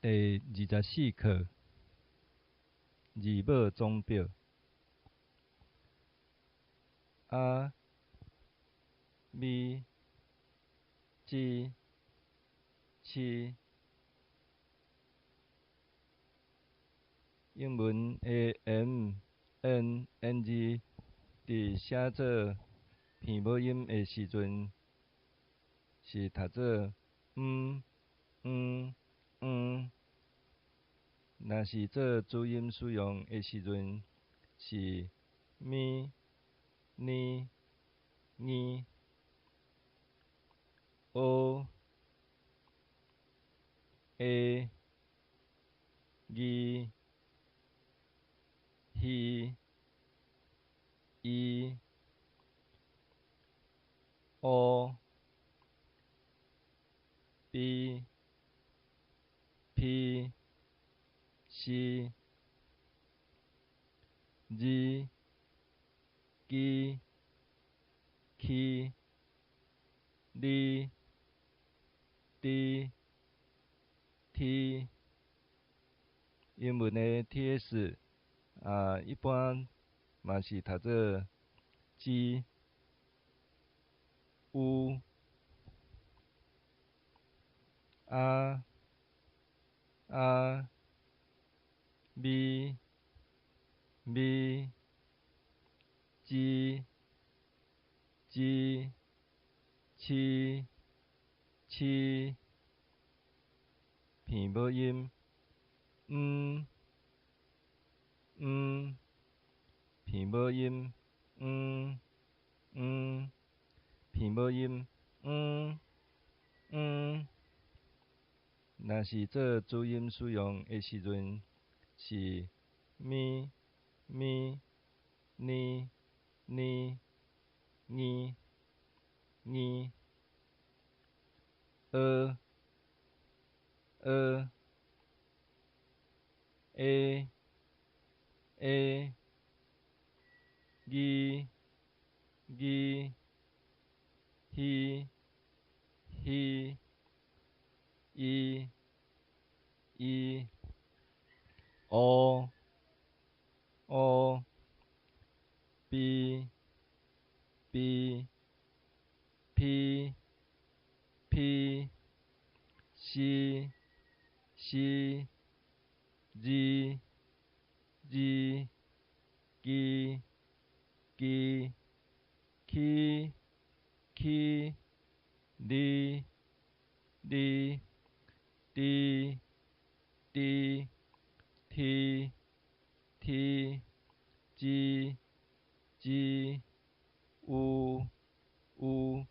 第24課，字母總表。A、B、G、C。英文的 M、N、N 字，佇寫做片母音的時陣，是讀做毋、毋、毋；若是做主音使用的時陣，是咪、呢、呢。O、A、2、H、I、O、B、P、C、Z、G、K、L、D、T、T。英文的 TS 啊，一般嘛是讀做 G、U、A、A、B、B、G、G、ch、ch，片母音，毋、毋，片母音，毋、毋，片母音，毋、毋。若是做主音使用的時陣，是咪、咪、呢、呢、呢、呢。O、O、A、A、2、2、H、H、I、I、O、O、B、B、P、P、C、C、Z、Z、G、G、K、K、L、L、D、D、D、T、T、G、G、U、U。